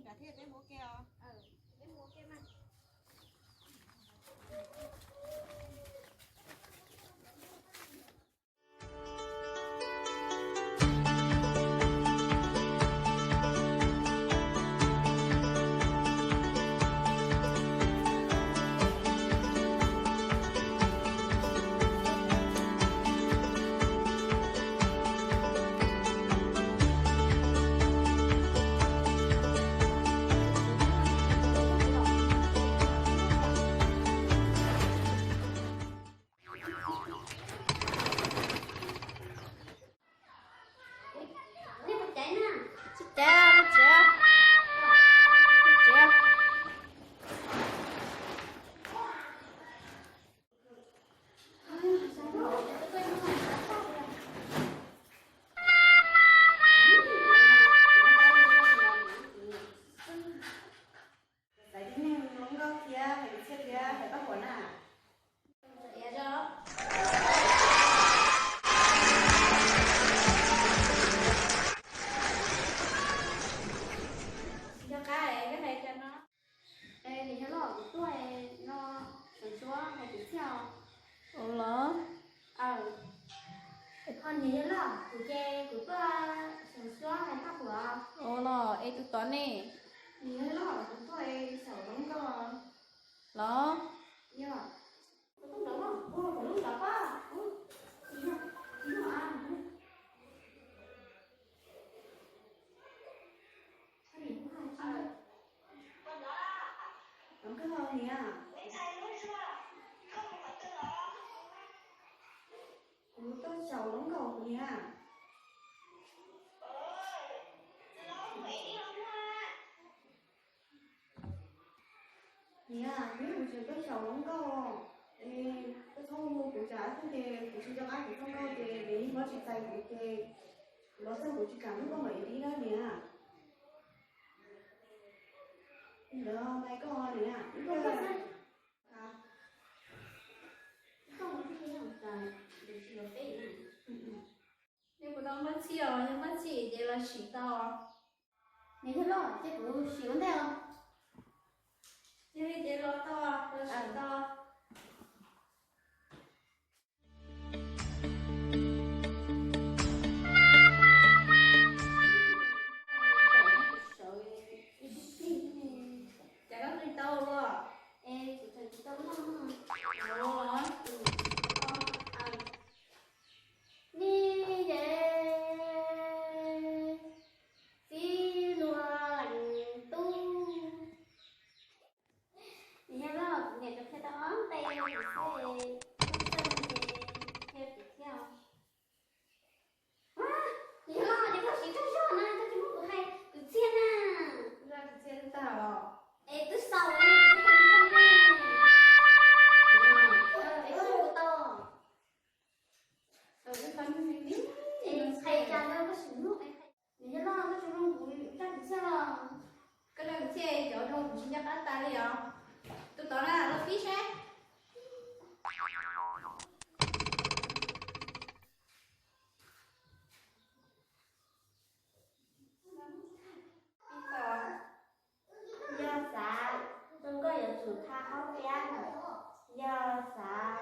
Thiab peb mus ua ke os. Peb mus ua ke mas. Tsis tau, tsis tau. Xaiv tib neeg hluas nkauj thiab hais kwv txhiaj thiab hais paj huam na. Tsis nco qab, koj hais cas no? Niam yawg loj, kuv tuaj no, xeem Suab hais kwv txhiaj os. Ua los? Ho niam yawg loj, kuv ces kuv tuaj xeem Suab hais paj huam. Ua los, es tus tod ne? Niam yawg loj, kuv tuaj xyaum hluas nkauj los. Yog, kuv tuaj nrad los, kuv lub nrad pab. Hluas nkauj niam, kuv tuaj xyaum hluas nkauj niam. Niam, kuv yeej mus tseem tuaj xyaum hluas nkauj, koj txhob hu kuv tsam ib tug ces kuv tsis nco qab kuv txoj nkauj ces dev yeej muab tsis txais kuv ces kuv los txog kuv tsis kam hlub koj mam li dib na niam. Ntawd mas koj niam, nej puas tau npaj txhij os, yog npaj txhij ces los sim tau. Niam yawg loj, ces kuv sim ua ntej os. Yog li ces los tau, los sim tau. Cas koj tsis tau ua? Es kuv tseem tsis tau noj. Nej ces txiv hluas leej tub. Niam yawg loj, kuv niam tseem qhia tau ob nqe kwv txhiaj, koj txawj ces qhia kwv txhiaj. Niam yawg loj, ces koj siv tsawg zog na, koj tsis muab kuv hais kwv txhiaj na. Zaj kwv txhiaj twb tag os. Es twb xaus li, kuv twb hais tsis tau ne. Es koj muab kuv tau. Es qhia cas no koj sim mloog. Niam yawg loj, koj tsis mloog kuv zaj kwv txhiaj los? Koj zaj kwv txhiaj cov zoo kuv tsis nco qab tas li os. Tus tod na, los pib seb. Yog xav zoo nkauj yuav tsum tha haub tiab, yog xav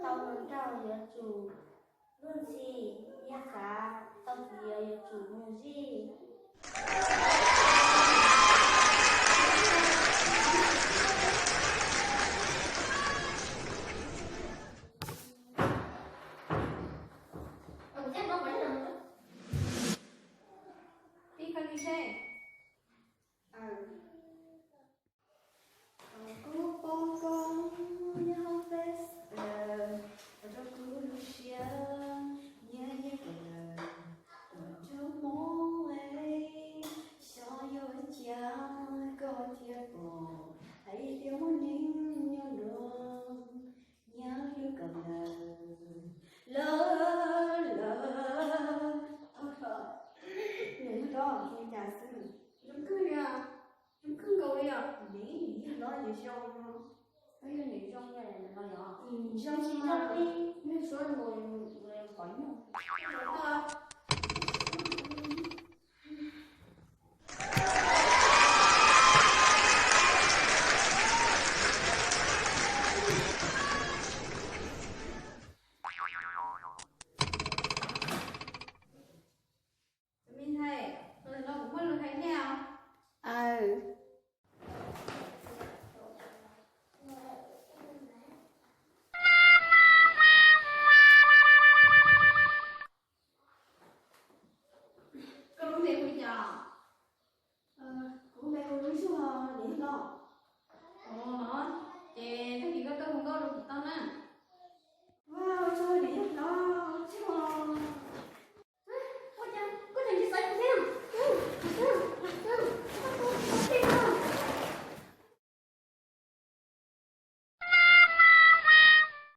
tau hluas nraug yuav tsum luag ntxhi, yog xav tau txiv yuav tsum mus zij. Kuv pom koj nyob hauv Face, ua rau kuv lub siab nyiam nyiam kawg, ua rau mob, xyov yuav ua cas koj thiaj pom, hais tias muaj neeg nyob nrog nyiam hlub kawg lawm, lawm, lawm. Nws yog hlob, nws cas xwb? Zoo kawg li, zoo kawg nkaus li os. Nws yog hlob ces zoo no. Yog nws zoo li no yog? Zoo tsis zoo li. Nws suab nkaus qhov nyuj.